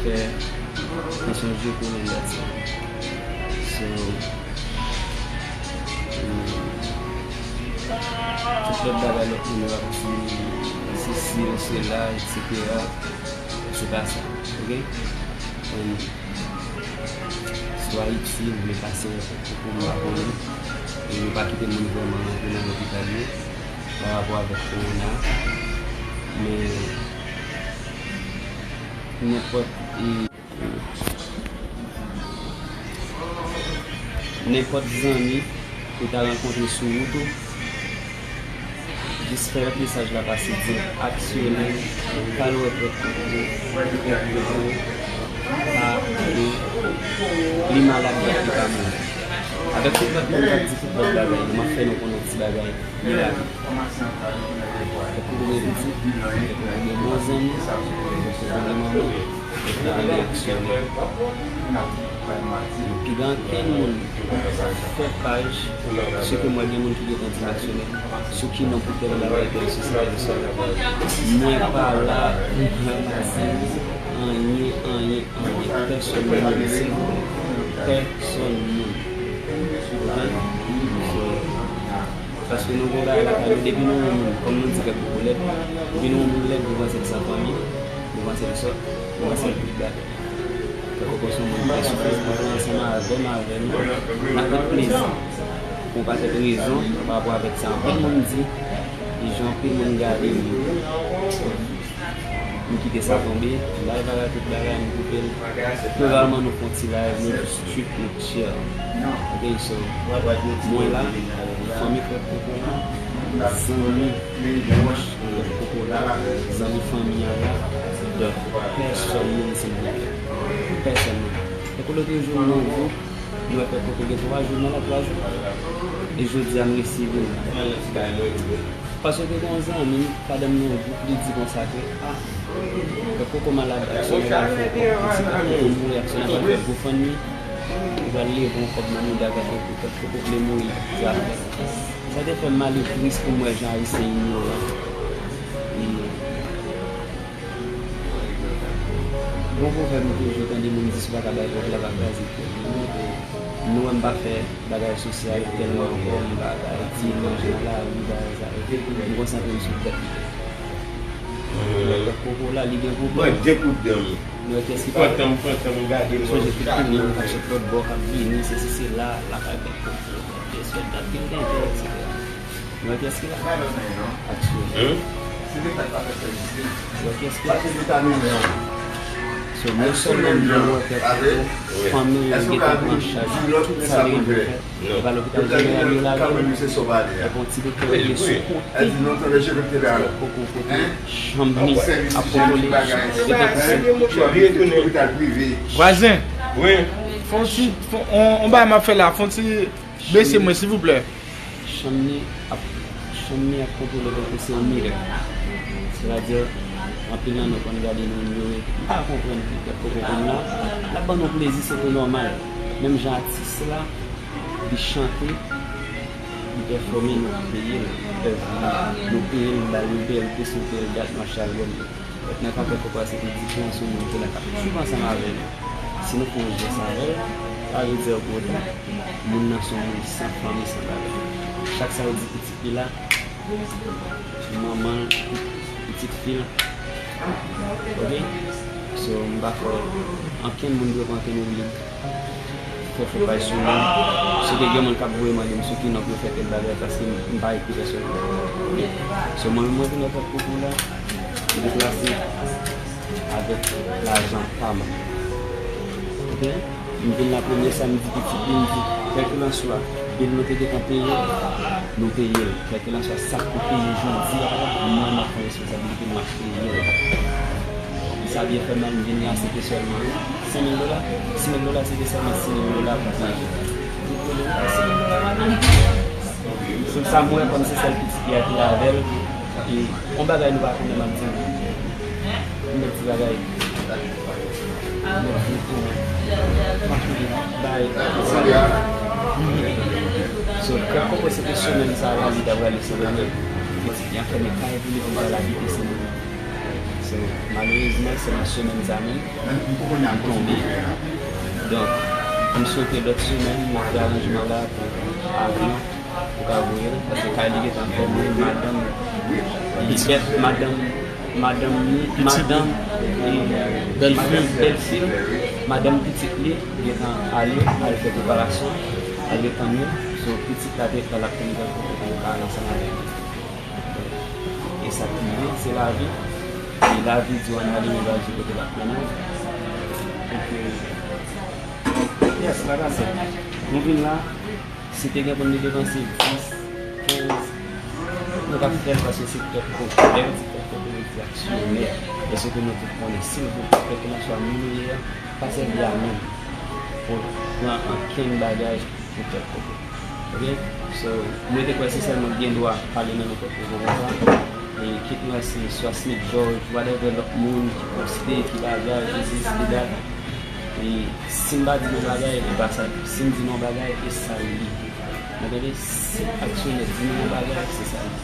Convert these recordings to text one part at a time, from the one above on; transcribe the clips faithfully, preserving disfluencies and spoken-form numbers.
Fè, pran swen je pou nou, that's it. So, mm, tout lòt bagay, lòt moun yo ap di, sesi, sela, etsetera. Se pa sa, oke? And, swa itil, men pa se pou m pa konnen. E yo pa kite moun vrèman rantre nan lopital yo pa rapò avèk kowona. Men, nenpòt, e, nenpòt zanmi ou ta rankontre sou wout ou, jis fè lòt mesaj la pase, di l aksyone, pa l wè pèp, pèp, pèp, pa, e, li malad, li pa mouri. Avèk tout lòt moun k ap di tout lòt bagay, m ap fè nou konnen yon ti bagay. Li la. Fòk ou gen pitit, fòk ou gen bon zanmi, fòk ou gen manman, fòk ou gen aksyonè. Piga ankenn moun fè paj, sou ke m wè gen moun ki gentan di m aksyonè, sou ki non pou tèl bagay, tèl sesi, tèl sela. Mwen pa la pou m ranmase anyen, anyen, anyen, pèsòn moun, se pèsòn moun. Oke? So, Paske nou gon bagay lakay nou, depi nou wè moun, kòm nou di kèk koko lèd, depi nou wè moun lèd, nou panse l san fanmi, nou panse l sòt, nou panse l tout bagay. Kèk koko se yon moun ki te sou Facebook la ansanm avè m, avè nou, n ap pran plezi. Pou yon pakèt rezon, pa rapò avèk sa anpil moun di, e jan anpil moun gade m. M kite sa tonbe, live a tout bagay, m koupe l. Premyèman, nou fè yon ti live, nou just street, nou chill. Oke, so, mwen la, fanmi Frè Koko la, zanmi pwòch Frè Koko la, zanmi fanmi an la, donk, pèsòn moun, silvouplè. Pèsòn moun. Tankou lòt jou, m nan yon gwoup, nou wè Frè Koko gen twa jou, m nan la twa jou. E jodi a, m resi vini. Paske gen yon zanmi m, pandan m nan yon gwoup, li di konsa ke, a, Frè Koko malad, aksyonè pral fè yon kòb, si Frè Koko mouri, aksyonè pral fè GoFundMe, li pral leve yon kòb nan mouda Frè Koko, Frè Koko vle mouri, sa fè. Sa te fè m male tris pou m wè jan Ayisyen inyoran. E gon pwovèb m toujou tande moun di, si w pa ka bay pòv la, pa kraze tèt. Nou wè m pa fè bagay sosyal tèlman ankò, m pa bay ti manje nan lari, bagay sa yo. M konsantre m sou tèt mwen. Frè Koko la, li gen pwoblèm. Mwen dekout dan m. Nou wè kiyès ki pa. Pantan m, pantan m gade m. Sonje tout moun k ap sot lòt bò, k ap vini, sesi, sela, lakay Frè Koko, kiyès fè dat, gen tenten, etsetera. Nou wè kiyès ki la? Aksyon. Hein? Nou wè kiyès ki la? So, non sèlman nou wè Frè Koko, fanmi l gentan pran chaj tout sa li gen pou l fè. E pa lopital jeneral yo lage l. Epi yon ti doktè rete sou kote. Frè Koko kote chanm li ap kontwole. Se tankou se. Vwazen. Wi. Fè yon ti, fè, on, on bagay m ap fè la. Fè yon ti bese mwen, silvouplè. Chanm li ap, chanm li ap kontwole tankou se yon mirèk. Sètadi, anpil nan nou konn gade nou, nou, nou pa konprann ki Frè Koko konn la. L ap ban nou plezi, se tou nòmal. Menm jan atis la, li chante, li pèfòme, nou peye l. Èv li, nou peye l, nou ba l yon bèl plis, nou peye l dat, nou achte albòm li. Donk, nan ka Frè Koko a, se te diferans yon moun ki la k ap viv ansanm avè nou. Si nou fè yon jès avè l, pa vle di pou otan, moun nan se yon moun san fanmi, san bagay. Chak sa yo di pitit li la, manman l, pitit fi l. Oke? So, m pa kwè ankenn moun dwe pran ankenn oubli. Fè fè paj sou non. Si te gen moun k ap voye mande m sou ki non pou yo fè tèl bagay, paske m, m pa ekri pèsonèl. So, mwen menm, mwen vin wè Frè Koko la, m deplase avèk lajan pa m. Oke? M vin la premye sa m di pitit li, m di, kèlkelanswa, bil nou te gentan peye, nou peye l. Kèlkelanswa sa k pou peye jodi a, mwen m ap pran responsabilite m, m ap peye l. Sa byen fè mal, m vin la, se te sèlman senk mil dola. Sis mil dola, se te sèlman sis mil dola pou peye. Se sa m wè kòm se sèl pitit li a ki avè l. E yon bagay nou pa konnen, m ap di nou. Yon ti bagay. M ap di nou. M ap di bay. So, Frè Koko, se te semèn sa a, li ta pral li se premye. Pitit li an fèmen kay pou li, pou l al abite se moun. So, malerezman, se nan semèn sa menm, m tonbe. Donk, m swete lòt semèn, m ap fè aranjman la pou avyon, pou ka voye l, paske kay li gentan fèmen, madanm li, bèl, madanm, madanm li, madanm, e, madanm bèlfi l, madanm pitit li, gentan ale, al fè preparasyon, al reponn yo. So, pitit la te pral ap tann kèk kote pou yo ka al ansanm avèk li. E sa k rive, se lavi. E lavi di w ann ale, men pa di kote l ap mennen w. Donk, yes, la ka sèl. Nou vin la, si te gen pou n te depanse dis, kenz, nou t ap fè l paske se kèk kote, lè yo di kèk kote, yo di aksyonè. E se ke nou tout konnen, silvouplè, kèlkeswa moun ou ye a, pa sèvi a moun pou pran ankenn bagay pou kèk kote. Ok? So, mwen te kwè se sèlman gen dwa pale nan nenpòt kote konsa. E kit nou wè se swa Snake George, whatever lòt moun ki poste, ki bagay, ki dis, ki dat. E si m pa di yon bagay, e pa sa. Si m di yon bagay, e sa l ye. Mwen tande si aksyonè di nou yon bagay, se sa l ye.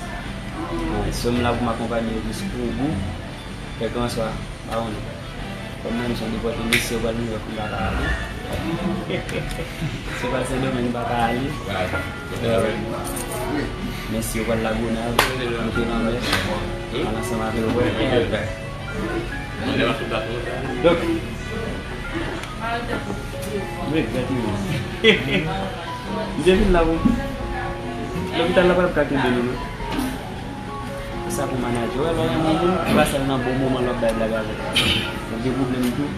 So, m la pou m akonpanye yo jis pou bout. Kèlkanswa, pa konnen. Kòm mwen, m se yon depòte, mesye yo pral rive pou m pa ka ale. Se pa Sendomeng, m pa ka ale. Mesye yo pral Lagonav, moute nan mèch, al ansanm avèk yo. Donk, m regrèt wi. M te vin la pou lopital la pa t ka kenbe nou non. Sa pou manadjè. Wè, lè w renmen yon moun, ou pa sèl nan bon moman l w ap bay blag avè l. Ou gen pwoblèm tou,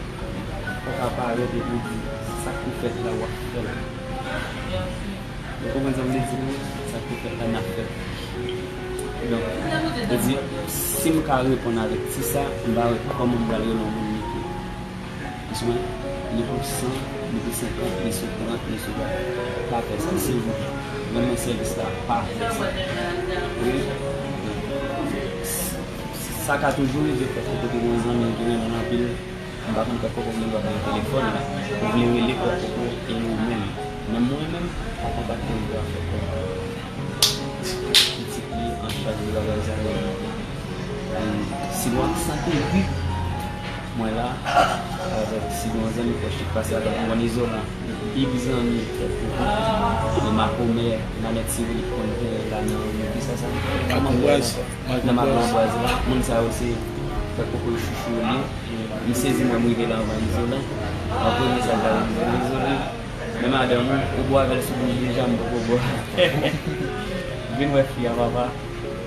ou ka parèt epi w di, sa k pou fèt la, w ap fè l. Ou konprann sa m vle di la? Sa k pou fèt la, n ap fè l. Donk, mwen di, si m ka reponn avèk ti sa, m pa wè kòman m pral rele yon moun Niki. Li sou, li pou san, li pou senkant, li sou trant, li sou kat. Pa fè sa, silvouplè. Renmen sèvis la, pa fè sa. Wi. Sa ka toujou rive, kèk kote gen yon zanmi ki renmen l anpil. M pa konn, kèk kote ou gen dwa gen telefòn la. Ou vle rele kèk kote e ou menm. Menm mwen menm, pa kontakte m pou afè kòb. Pitit li an chaj de bagay sa yo. E si nou ap sante wi, mwen la, avèk si nou zanmi pwòch ki pase avèk mwen, izolan, big zanmi, e makomè, malèt si li konn fè la nan, ki sa sa? Nan Makonbwaz. Nan Makonbwaz la, moun sa yo se kèk kote chouchou yo ye. M sezi mwen, m rive la anvan izolan. Mwen premye sa l ta rive, dezole. Men madanm ou, ou bwè avè l sou bouch deja, m poko bwè. Vin wè fi a, papa.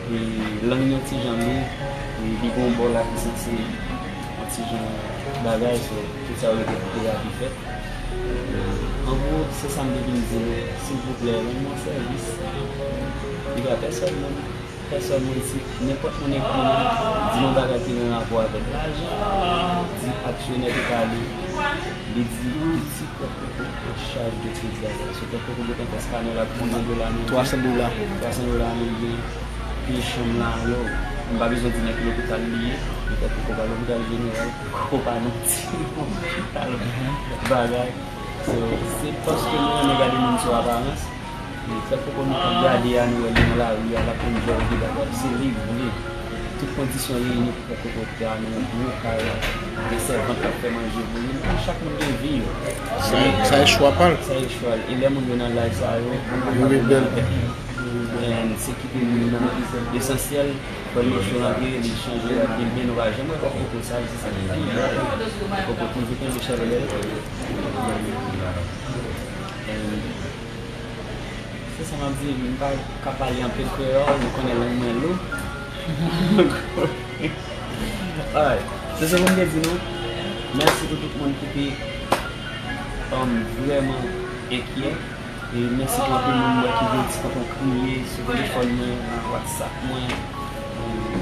E lang li yon ti jan lou. E li gon bò la ki sanse yon ti jan bagay, so, tout sa yo rete pou terapi fèt. An gwo, se sa m te vin di nou, silvouplè, rann mwen sèvis. Li pa pèsòn moun. Pèsòn moun, si nenpòt moun ekri nou, di nou bagay ki gen rapò avèk lajan, di aksyonè ki pale, li di pitit kòk poko an chaj de kredi a. So kòk poko gentan fè skanè la pou yon dola ameriken. Twa san dola. Twa san dola ameriken. Pi chanm la, yo, m pa bezwen di nan ki lopital li ye, li fè kòk poko pa lopital jeneral, kòk poko pa nan ti lopital bagay. So, se paske nou renmen gade moun sou aparans. E kèk poko nou t ap gade a, nou wè li nan lari a, l ap konn djòl de bagay. Se li k vle. Tout kondisyon reyini pou kèk poko te al nan yon gwo kay, gen sèvant k ap fè manje pou li. Men chak moun gen vi yo. Sa, sa e chwa pa l. Sa e chwa l. E lè moun yo nan laj sa yo, yo rebèl. And se kite moun nan esansyèl, fò l mèt yo rantre, li chanje, l ap vin byen, nou pa janm wè kòk poko sa, se sa ki pi bèl. Kòk poko toujou kenbe chèlbè. And Se sa m ap di, m pa ka pale anpil kreyòl, nou konnen lang mwen lou. Alright. Se sa pou m te di nou. Mèsi pou tout moun ki te, um, vrèman enkyè. E mèsi pou anpil moun mwen ki gen ti tonton kriye sou telefòn mwen, nan WhatsApp mwen. Um,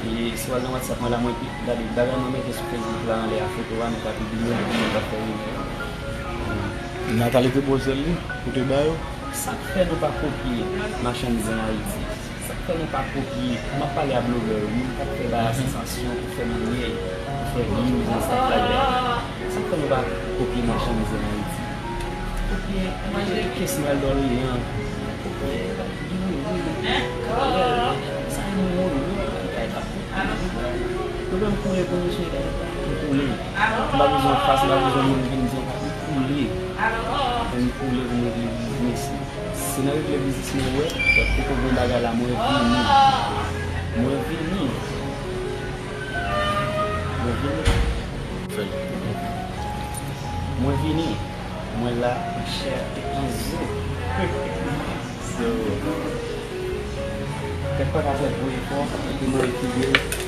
e si w al nan WhatsApp mwen la, mwen pi gade bagay mwen mete sou Facebook la anlè a foto a, nou ka pibliye l pou moun k ap fè rimè. Nathalie te poze l li, ou te ba yo? Sa k fè nou pa kopye machann zen Ayiti? Sa k fè nou pa kopye, m ap pale a blogè yo, moun k ap fè bagay a sansasyon, pou fè manyè, pou fè views and stuff like that. Sa k fè nou pa kopye machann zen Ayiti? Kopye Kesnel Dorlean, kopye Guy Wery, Carel, Simon, bagay la. Mwen koule pou misye, m koule. M pa bezwen fas, m pa bezwen moun vin di yon bagay, m koule. M koule pou m regle biznis. Se nan regle biznis mwen wè, lòt kote gen bagay la, mwen vini. Mwen vini. Mwen vini. Mwen vini. Mwen la, an chè e an zo. So, kèk pa ka fè gwo efò, epi mwen fidèl.